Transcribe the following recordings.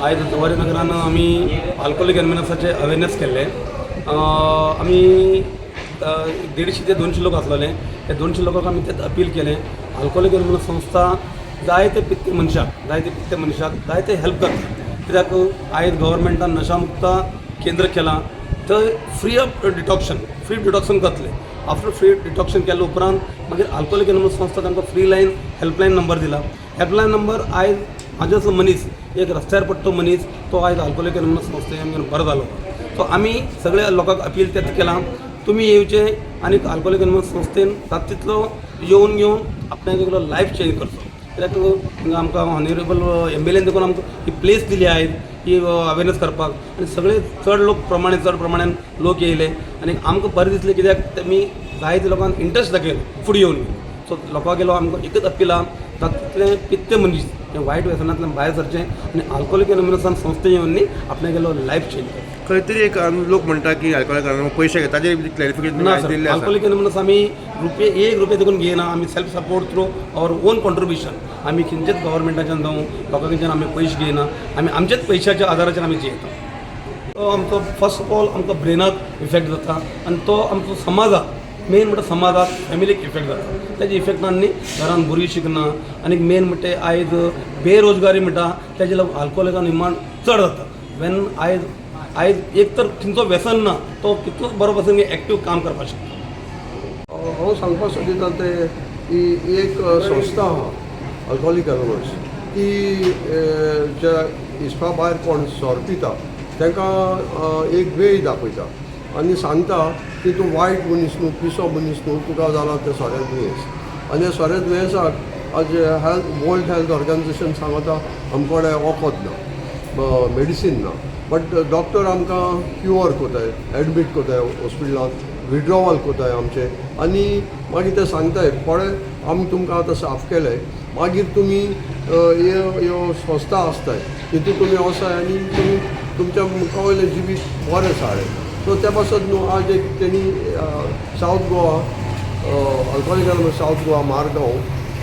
आयज जुवारी नगरान आमी अल्कोहोलीक एनॉनमसाचे अवेरनेस केल्ले. आमी 150 ते 200 लोक आसलेले. त्या 200 लोकांक आमी तेच अपील केलें, अल्कोहोलीक एनॉनमस संस्था जायते पित्ते मनशाक, जायते पित्ते मनशाक जायते हेल्प करता. कित्याक आयज गव्हर्मेंटान नशामुक्त केंद्र केलां, थंय free of detection, free detection करतले. आफ्टर फ्री डिटॉक्शन केल्या उपरांत मागीर अल्कोहोलीक एनॉनमस संस्था तांकां फ्री लायन, हेल्पलायन नंबर दिला. हेल्पलायन नंबर, आयज म्हाजो असलो मनीस, एक रस्त्यार पडटो मनीस, तो आयज अल्कोहोलीक एनॉनमस संस्थेन बरो जालो. सो आमी सगळ्या लोकांक अपील तेच केलां, तुमी येवचे आनी अल्कोहोलीक एनॉनमस संस्थेन जाता तितलो येवन घेवन आपणाक एकलो लायफ चेंज करचो. कित्याक हिंगा आमकां ऑनरेबल एमएलएन देखून आमकां ही प्लेस दिली आयज ही अवेरनेस करपाक आनी सगळे चड लोक प्रमाणे, चड प्रमाणान लोक येयले आनी आमकां बरें दिसलें, कित्याक तेमी जायते लोकांक इंट्रस्ट दाखयलो फुडें येवन. सो लोकां गेलो आमकां एकच अपील आहा, जाता तितले पित्ते मनीस हे वायट व्यसनांतल्यान भायर सरचें आनी अल्कोहोलीक एनॉनमसान संस्थे येवन न्ही आपणागेलो लायफ चेंज करचें. खंय तरी एक लोक म्हणटा की अल्कोहोलिक एनॉनमस पयशे घेता, ताजेर क्लॅरिफिकेशन ना सर. दिल्लें आसा. अल्कोहोलिक एनॉनमस आमी रुपये, एक रुपये देखून घेयना. आमी self support through our own contribution. आमी खंयचेच गव्हर्मेंटाच्यान जावं लोकांच्यान आमी पयशे घेयना. आमी आमचेच पयशाच्या आदाराचेर आमी जियेता. तो आमचो फर्स्ट ऑफ ऑल आमकां ब्रेनाक इफेक्ट जाता आनी तो आमचो समाजाक, मेन म्हणटा समाजाक, फॅमिलीक इफेक्ट जाता. तेजे इफेक्टान न्ही घरान भुरगीं शिकना आनी मेन म्हणटा आयज बेरोजगारी म्हणटा, तेजे लागून अल्कोहोलिका डिमांड चड जाता. वेन आयज आयज एक तर खंयचो व्यसन ना, तो कितलोच बरो पासून एक्टीव काम करपाक शकता. हांव सांगपाक सोदिता तें की एक संस्था आहा अल्कोहोलीक एनॉनमस, ती जे हिसपा भायर कोण सोरो पिता तांकां एक वेळ दाखयता आनी सांगता की तूं वायट मनीस न्हू, पिसो मनीस न्हू, तुका जालां तें सोऱ्या दुयेंस. आनी ह्या सोऱ्या दुयेंसाक आज हेल्थ, वर्ल्ड हेल्थ ऑर्गनायझेशन सांगता, आमचे कडेन वखद ना, मेडिसीन ना, बट डॉक्टर आमकां क्युअर कोताय, एडमीट कोताय हॉस्पिटलांत, विड्रॉवल कोताय आमचे आनी मागीर ते सांगताय, पळय, आमी तुमकां आतां साफ केले, मागीर तुमी ह्यो ह्यो संस्था आसताय, तितून तुमी वसाय आनी तुमी तुमच्या मुखा वयलें जिवीत बरें सारें. सो त्या पासत न्हू आज एक तेणी south Goa alcoholic, south Goa Margao,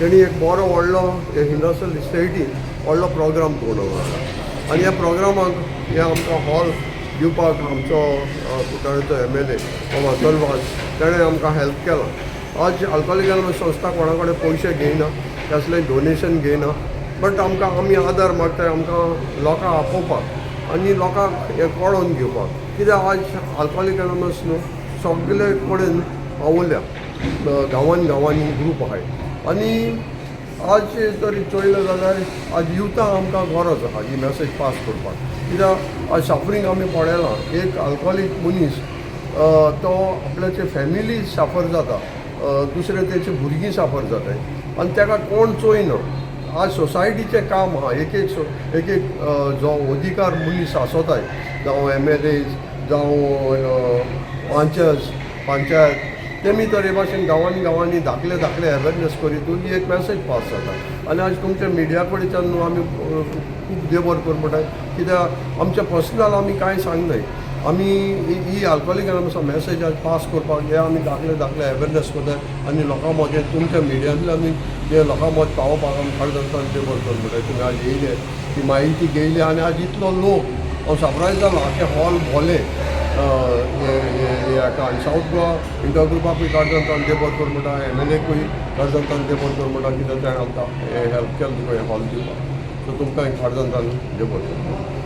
तेणी एक बरो व्हडलो इंडस्ट्रियल इस्टेटीन व्हडलो प्रोग्राम करून दवरला. आनी ह्या प्रोग्रामाक हे आमकां हॉल दिवपाक आमचो कुटाळेचो एमएलए मार्सेल वाज, तेणें आमकां हेल्प केलां. आज अल्कोहोलिक संस्था कोणा कडेन पयशे घेयना, कसलें डोनेशन घेयना, बट आमकां आमी आदार मागताय आमकां लोकांक आपोवपाक आनी लोकांक हें कळोवन घेवपाक, कित्याक आज अल्कोहोलिक एनॉनमस न्हू सगळे कडेन पावल्या, गांवान गांवांनी ग्रूप आहाय. आनी आज तरी चोयलें जाल्यार आज युथा आमकां गरज आहा ही मॅसेज पास करपाक, कित्याक आज सफरींग आमी पळयलां. एक अल्कोहोलीक मनीस तो आपल्याचे फॅमिली साफर जाता, दुसरे तेचे भुरगीं साफर जाताय आनी ताका कोण चोयना. आज सोसायटीचें काम आहा, एक एक एक एक जो अधिकार मनीस आसोताय, जावं एमएलएज, जावं पंचस, पंचायत, तेमी तर हे भाशेन गांवांनी गांवांनी धाकले धाकले अवेरनेस करीतून ही एक मॅसेज पास जाता. आनी आज तुमच्या मिडिया कडच्यान न्हू आमी खूब देबर कर म्हणटाय, कित्याक आमच्या पर्सनल आमी कांय सांगनाय. आमी ही अल्कोहोलिक मॅसेज आज पास करपाक हे आमी धाकले धाकले अवेरनेस करताय आनी लोकां मदें तुमच्या मिडियांतल्यान आमी हे लोकां मद पावोवपाक आमी खरें जाता देबर कर म्हणटाय. तुमी आज येयले, ती म्हायती घेयली आनी आज इतलो लोक, हांव सरप्रायज जालो, आख्खें हॉल भोलें हाका. आनी सावथ गोवा इंटर ग्रुपाकूय काडजांतान देबर कर म्हणटा, एमएलएकूय काडजांतान देबर कर म्हणटा, कित्याक ताणें आमकां हेल्प केलें तुका हें हॉल दिवपाक. सो तुमकां काडजांतान देबर कर.